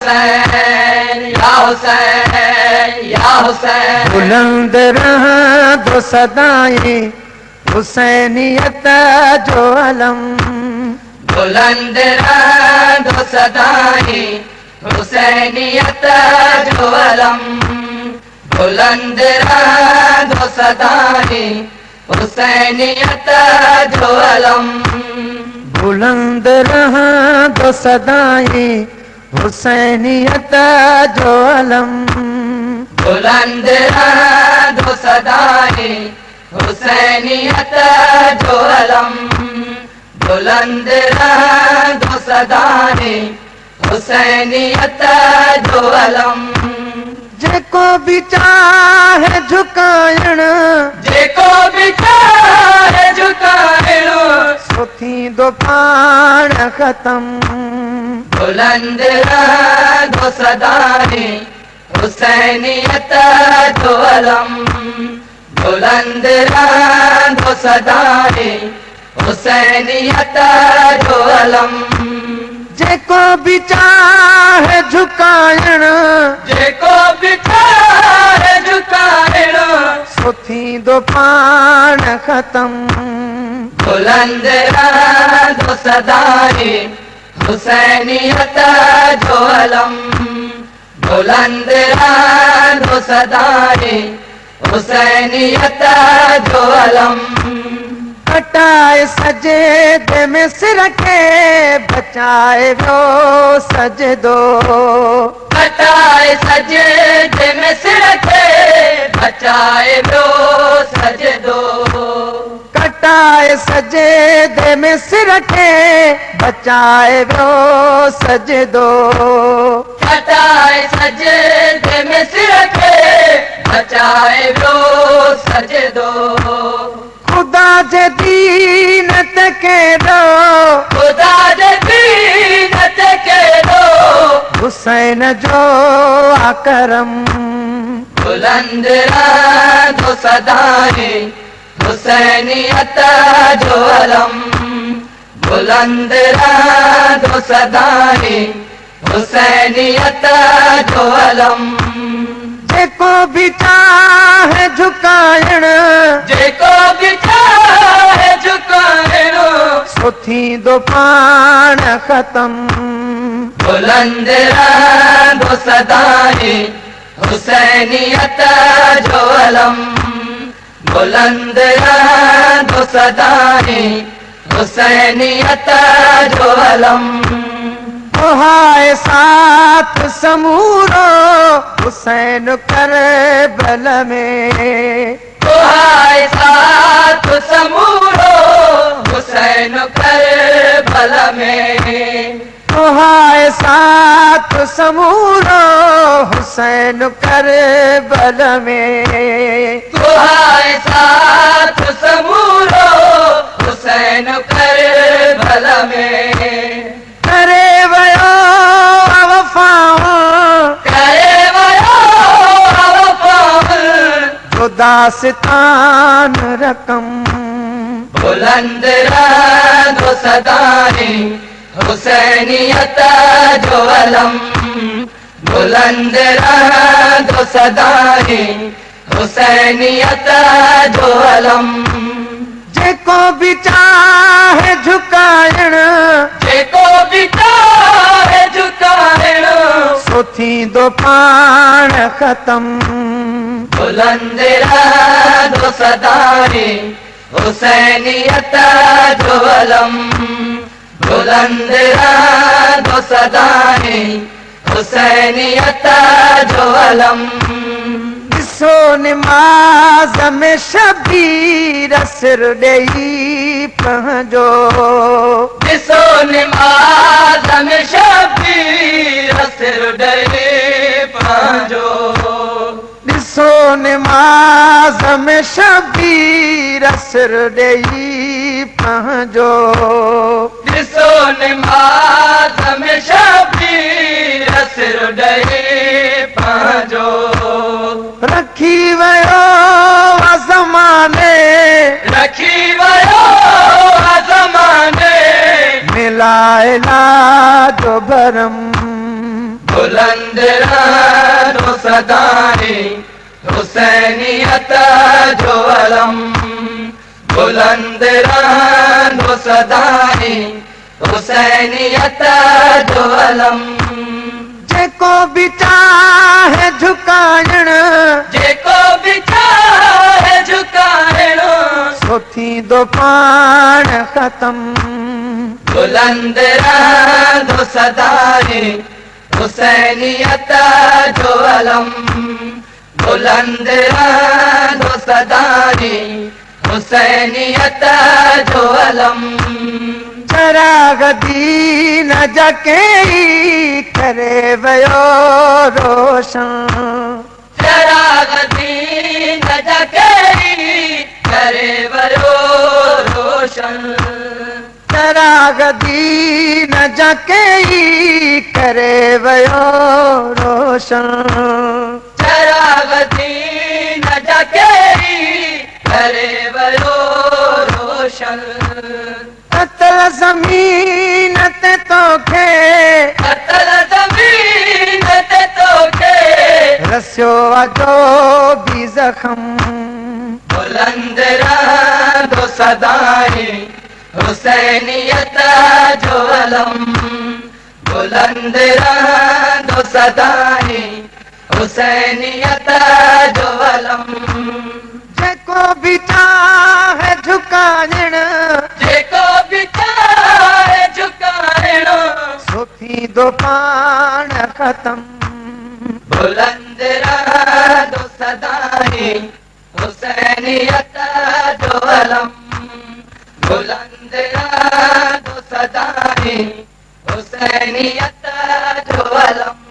हुसैन या हुसैन या हुसैन। बुलंद रहंदो सदाईं हुसैनियत जो अलम। बुलंद रहंदो सदाईं हुसैनियत जो अलम। बुलंद रहंदो सदाईं हुसैनियत जो अलम। बुलंद रहंदो सदाईं हुसैनियत जो अलम। बुलंद रहंदो सदाईं हुसैनियत जो अलम। बुलंद रहंदो सदाईं हुसैनियत जो अलम। जेको बि चाहे झुकाइण, जेको बि चाहे झुकाइण, सो थींदो पाण ख़तम। बुलंद रहंदो सदाईं हुसैनियत जो अलम। बुलंद रहंदो सदाईं हुसैनियत जो अलम। जेको बि चाहे झुकाइण, जेको बि चाहे झुकाइण, सो थींदो पाण ख़तम। बुलंद रहंदो सदाईं हुसैनियत जो अलम। बुलंद रहंदो सदाईं हुसैनियत जो अलम। कटाए सजदे में सिर खे बचाए वियो सजदो। कटाए सजदे में सिर खे बचाए वियो सजदो। कटाए सजदे में सिर खे बचाए वियो सजदो। कटाए सजदे में सिर खे बचाए वियो सजदो। खुदा जे दीन ते केॾो, खुदा जे दीन ते केॾो, हुसैन जो आकरम। बुलंद रहंदो सदाईं हुसैनियत जो अलम। बुलंद रहंदो सदाईं हुसैनियत जो अलम। जेको बि चाहे झुकाइण, जेको बि चाहे झुकाइण, सो थींदो पाण ख़तम। बुलंद रहंदो सदाईं हुसैनियत जो अलम। बुलंद रहंदो सदाईं हुसैनियत जो अलम। हाय साथ समूरो हुसैन करबल में। हाय साथ समूरो हुसैन करबल में। हाय साथ समूरो हुसैन करबल में। हाय साथ समूरो हुसैन करबल में। करे वियो वफ़ाऊं, करे वियो वफ़ाऊं, जो दास्तान रकम। बुलंद रहंदो सदाईं हुसैनियत जो अलम। बुलंद रहंदो सदाईं हुसैनियत जो अलम। जेको बि चाहे झुकाइण, जेको बि चाहे झुकाइण, सो थींदो पाण ख़तम। बुलंद रहंदो सदाईं हुसैनियत जो अलम। बुलंद रहंदो सदाईं हुसैनियत जो अलम। ॾिसो निमाज़ में शबीर सिर ॾेई पंहिंजो। ॾिसो निमाज़ में शबीर सिर ॾेई पंहिंजो। ॾिसो निमाज़ में शबीर सिर ॾेई पंहिंजो। ॾिसो निमाज़ में शबीर सिर ॾेई पंहिंजो। रखी वियो ज़माने, रखी वियो ज़माने, मिलाए ला जो भरम। बुलंद बुलंद रहंदो सदाईं हुसैनियत जो अलम। बुलंद रहंदो सदाईं हुसैनियत जो अलम। जेको बि चाहे झुकाइण, जेको बि चाहे झुकाइण, सो थींदो पाण ख़तम। बुलंद रहंदो सदाईं हुसैनियत जो अलम। बुलंद रहंदो सदाईं हुसैनियत जो अलम। चराग दीन जा केई करे वियो रोशन। चराग दीन जा केई करे वियो रोशन। चराग दीन जा केई करे वियो रोशन। चराग दीन जा केई करे वियो रोशन। कतल ज़मीन ते तोखे, कतल ज़मीन ते तोखे, रसियो आहे बि ज़ख़म। बुलंद रहंदो सदाईं हुसैनियत जो अलम। बुलंद रहंदो सदाईं हुसैनियत जो अलम। जेको बि चाहे झुकाइण, जेको बि चाहे झुकाइण, सो थींदो पाण ख़तम। बुलंद रहंदो सदाईं हुसैनियत जो अलम। बुलंद रहंदो सदाईं हुसैनियत जो अलम।